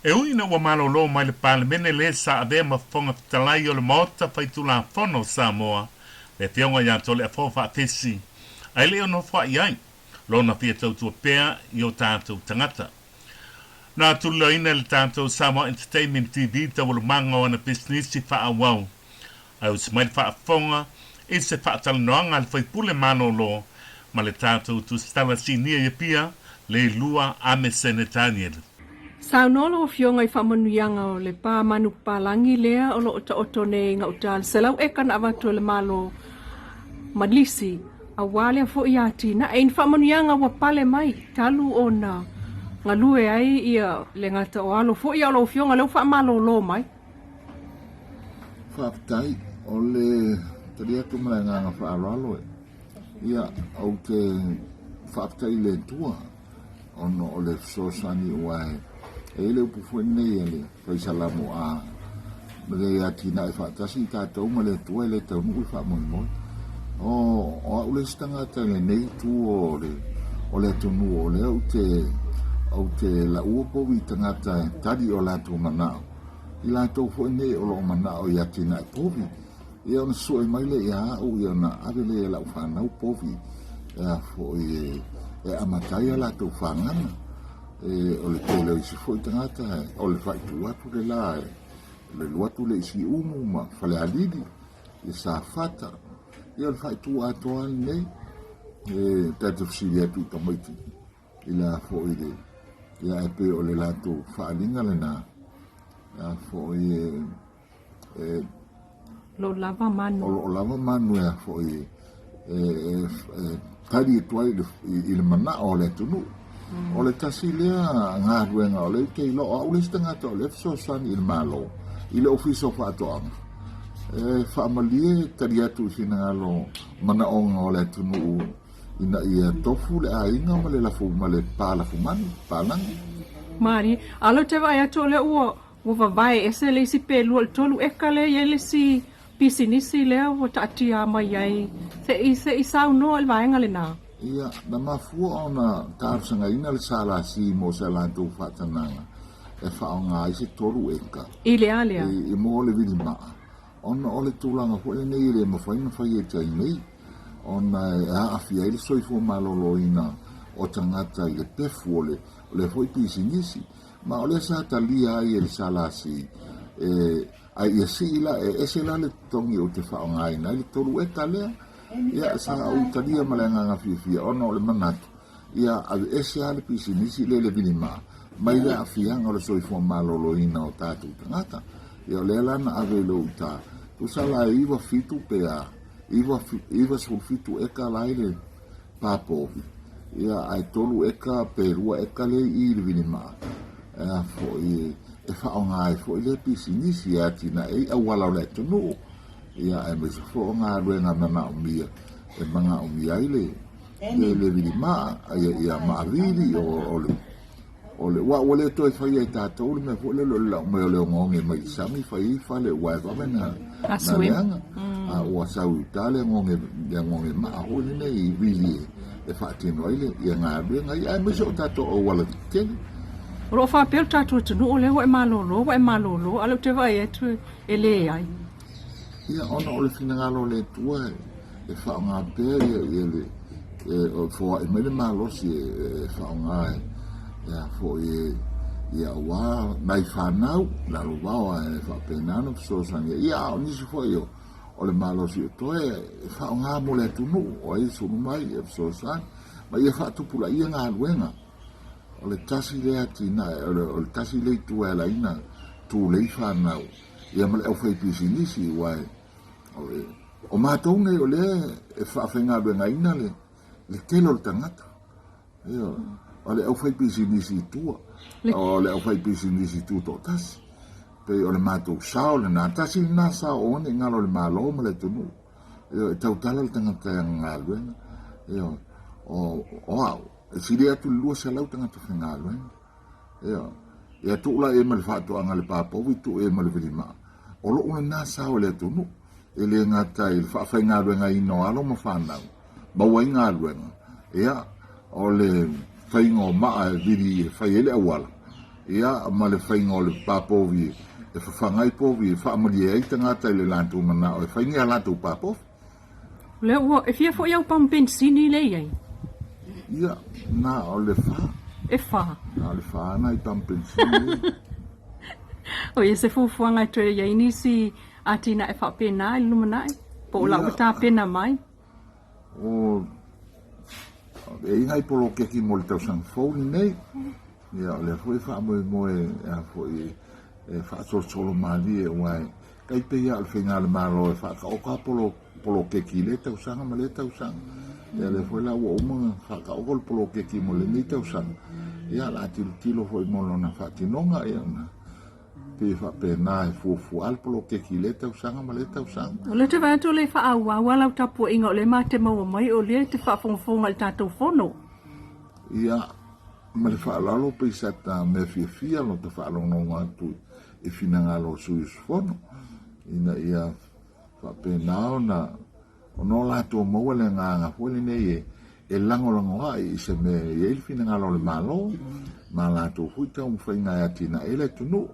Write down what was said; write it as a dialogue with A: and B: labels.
A: E ui ina ua malolo mai le Palemene le sa avea ma Fofoga Fetalai o le Maota Faitulafono o Samoa, le Afioga ia Toleafoa Faafesi, ae le i o nofoa'i ai lona fia tautua pea i o tatou tagata. Na tuliloaina e le tatou Samoa Entertainment TV taualumaga o ana pisinisi faaauau Ae usi mai le faafofoga i se faatalanoaga a le faipule malolo ma le tatou tusitala sinia i Apia, Leilua Amesene Daniel.
B: Saunoa lau Afioga i faamanuiaga o le pa manu papalagi lea o lo o taoto nei i gauta le 100 eka na avatu e le Malo ma lisi aua lea foi atinae i ni faamanuiaga ua pale mai talu ona galue ai ia le gata o alo foi a o lau Afioga lea ua faamalolo mai.
C: Faafetai. O le tali atu ma le agaga faaaloalo, ia, ou te faafetai i le Atua ona o le fesoasoani aua e i ai le upu foi lenei a le Fai Salamo, a le atinae faatasi tatou ma le Atua e le taunuu le faamoemoe. O, o au le isi tagata i lenei itu o le, o le atunuu o lea ou te, ou te laua povi i tagata e tali o latou manao. I latou foi nei o lo o manao i atinae povi, ia ona sue mai lea ia au, ia ona ave lea i lau fanau povi e, foi e, e amata ai a latou fagaga. E, o le tele o isi foi tagata, o le faaitu atu le la, e, le alu atu le i Siumu ma Falealili, i Safata, ia o le faaitu atoa lenei, e ta te fesili atu i tamaiti i le a foi le, ia ae pei o le latou faaaliga lena, a foi e, e
B: lo lava manu.
C: O lo lava manu e a foi e, e, e tali atu ai i le manao o le atunuu. O le tasi lea galuega o lea ou te iloa, o au le isi tagata o lea e fesoasoani i le Malo, i le Ofisa o Faatoaga, e faamalie tali atu i finagalo manaoga o le atunuu ina ia tofu le aiga ma le lafu ma le pa lafumanu, palagi.
B: Malie. A o lea ou te vaai atu o lea ua ua vavae ese le isi pe lua i le tolu eka lea e i ai le isi pisinisi lea ua taatia mai ai se i se i saunoa i le vaega lena.
C: Ia, na mafua ona talosagaina le SLC mo se latou faatanaga e faaaoga ai se tolu eka.
B: I le a lea?
C: I, i mo le vilimaa. Ona o le tulaga foi lenei e le mafai ona faia i tai nei, ona e aafia ai le soifua maloloina o tagata i le pefu o le, o lea foi pisinisi. Ma o lea sa talia ai e le SLC, e, a ia sii la, e ese la le totogi ou te faaaogaina ai le tolu eka lea. Ia, sa ou talia ma le agaga fiafia ona o le manatu, ia aveese lava le pisinisi lea i le vilimaa mai le aafiaga o le soifua maloloina o tatou tagata. Ia o lea la na ave i lou uta, tusa la e 97 pe a, 97 eka la i le pa povi, ia ae 3 eka pe 2 eka lea i i le vilimaa, e a foi e faaaoga ai foi lea pisinisi e atinae ai auala o le atunuu, ia aemaise foi o galuega manaomia e manaomia ai le le le vilimaa, ia ia maavili o o le o le ua ua le toe faia e tatou le mea foi lele o le lau mai o le ogeoge mai le sami fai ai fale ua e vave na na leaga a ua sau i uta le ogeoge le ogeoge maa foi lenei i vili e e faatino ai le ia galuega ia aemaise o tatou auala tetele.
B: O lo o faapea le tatou atunuu o lea ua e malolo, ua e malolo, a o lea ou te vaai atu e leai.
C: Ia, ona o le finagalo o le Atua e faaaoga pea ia, ia le, e, foai mai le malosi e, e faaaoga e, e a foi e, ia aua nai fanau, lalo vao a e faapena ona fesoasoani ai. Ia, a o nisi foi o, o le malosi o toe e faaaoga mo le atunuu, o ai e sulu mai e fesoasoani, ma ia faatupulaia galuega. O le tasi lea atinae, o le, o le tasi lea itu e ala ai ona tulei fanau. ia ma le aufaipisinisi, aua o matou nei o lea e faafaigaluegaina le, le tele o le tagata. Ioe. O le aufaipisinisi i tua, o le aufaipisinisi tutoatasi. Pei o le matou sao lena, tasi lena sao aua ne i galo i le Malo ma le atunuu. Ioe, e tautala le tagata i ana galuega. Ioe. O, o au, e sili atu i le 200 tagata faigaluega. Ioe. Ia tuu la i ai ma le faatoaga a le papovi, tuu i ai ma le vilimaa. O lou lena sao i le atunuu, e le gata i le faafaigaluegaina o alo ma fanau, maua ai galuega, ia, o le faiga o maa e vili e fai ai le auala, Ia, ma le faiga o le pa povi e fafaga ai povi e faamalie ai tagata i le latou manao e fai ni a latou pa povi.
B: O lea ua, e fia foi au pamu penisini lea e i ai?
C: Ia, na o le fa.
B: E fa.
C: Na o le fa nai pamu penisini lea.
B: O ia se fuafuaga e toe i ai nisi atinae faapena i le lumanai, po o la ua tapena mai?
C: O, e i ai nai poloketi mo le tausaga fou lenei. Ia, o lea foi e faamoemoe a foi e faasolosolo malie aua e tai pei lava o le faiga a le Malo e faataoto lava polo, poloketi i lea tausaga ma lea tausaga. Ia, o lea foi la ua uma ona faataoto le poloketi mo lenei tausaga. Ia, o le a tilotilo foi mo lona faatinoga, ia ona Pei e faapena e fuafua lava le poloketi i lea tausaga ma lea tausaga.
B: O lea ou te vaai atu o lea e faaauau lava lau tapuaiga o lea ma te maua mai o lea e te faafogafoga i le tatou fono.
C: Ia, ma le faaaloalo pei sa ta mea fiafia lota faalogologo atu i finagalo o sui usufono ina ia faapena ona Ona o latou maua le agaga foi lenei e lagolago ai i se mea e i ai le finagalo o le Malo ma latou foi taumafaiga e atinae ai le atunuu.